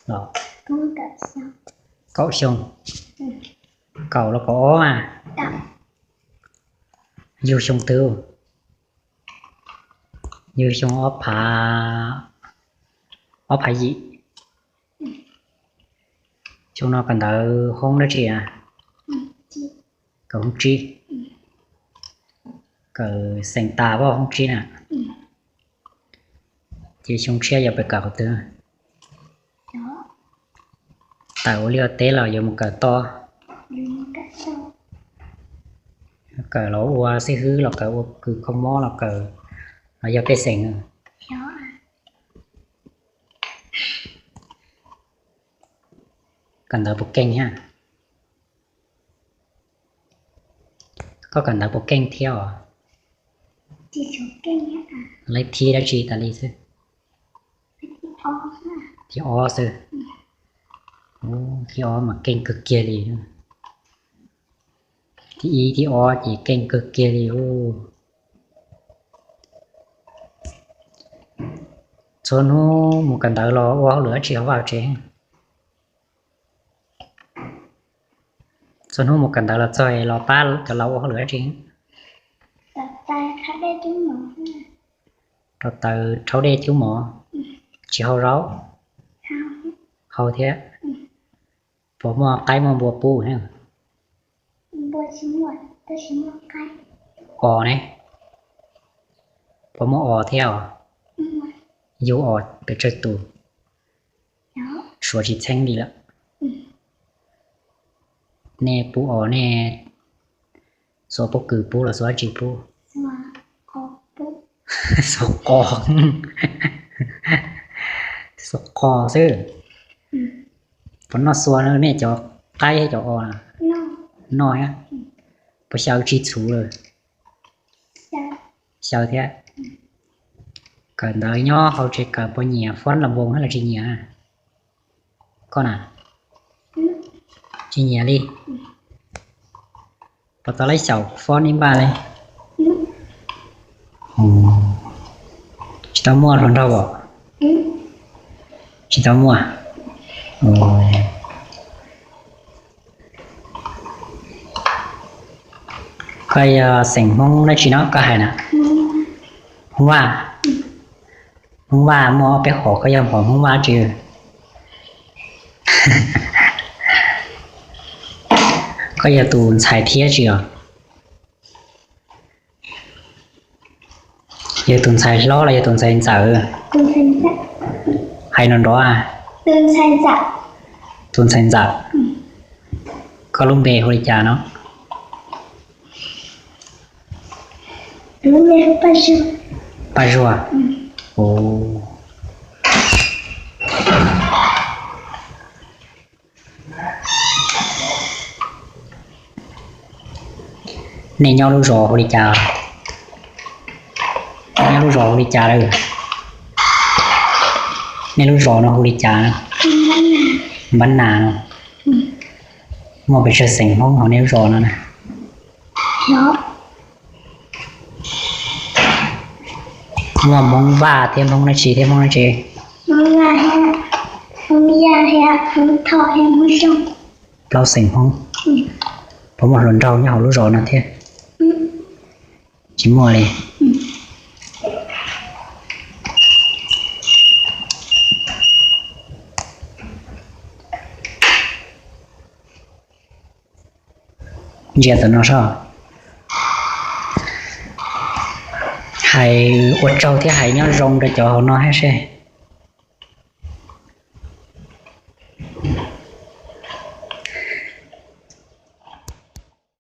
los? Kaum xyoo. Kaum los kaum ob mas? Yug xyoo twg? Yug xyoo ob phav, ob phav yim. Xyoo no kawm ntawv hoob dab tsi? Kawm hoob tsib. Kawm xeem tas pab hoob tsib na. Ces xyoo tshiab yuav pes kawm qhov twg? Tawm ua liaj ua teb los yuav mus kawm toj? Kawm los ua xib hwb los kawm ua kws kho mob los kawm los yog pej xeem? Kawm ntawv puas keej thiab? Koj kawm ntawv puas keej thiab os? Leej thib dab tsi tas li xwb? Thib ob xwb. Thib ob mas keej kawg kiag li. Thib ib thib ob ces keej kawg kiag li. Txhua hnub mus kawm ntawv los ua hauj lwm dab tsi hauv vaj tsev? Txhua hnub mus kawm ntawv los txog los pab cov laus ua hauj lwm dab tsi? Rau taws rhaub dej cub mov. Tsis hau zaub? Hau thiab. Puas muaj qaib muaj npua pub? Os ne, puas muaj os thiab os? Yug os pes tsawg tus? Suav tsis txheeb li lawm. Nej pub os nej xuas pob kws pub los xuas dab tsi pub? Xuas qos. Xuas qos xwb. Puas noj xuas nej cov qaib cov os? Noj thiab. Puas xyaw tsis txhuv lawm? Xyaw thiab. Kawm ntawv nyob hauv tsev kawm puas nyiam fob las voos los tsis nyiam? Koj na? Tsis nyiam li. Puas tau lab xyaum fob ib npaj li? Tsis tau muaj hluas nraug os? Tsis tau muaj. Koj yog xeem Hmoob dab tsi no koj hais na? Hmoob Vaj. Hmoob Vaj muaj ob peb hom, koj yog hom Hmoob Vaj tsi? Koj yog tus ntxhais thiab tsi os? Yog tus ntxhais hlob los yog tus ntxhais ntxawm? Hais nrov nrov. Tus ntxhais ntxawm. Koj lub npe hu li cas no? Paj Zuag. Nej nyob lub zos hu li cas? Nyob lub zos hu li cas lawm? Nej lub zos no hu li cas? Npab Nas no. Muaj pes tsawg xeem Hmoob hauv nej lub zos no na? Muaj Hmoob Vaj thiab Hmoob dab tsi thiab Hmoob dab tsi? Plaub xeem Hmoob. Puas muaj hluas nraug nyob hauv lub zos no thiab? Tsis muaj li. Ntsia tus no soj. Hais ua tsaug thiab hais nyob zoo rau cov hauv no thiab seb.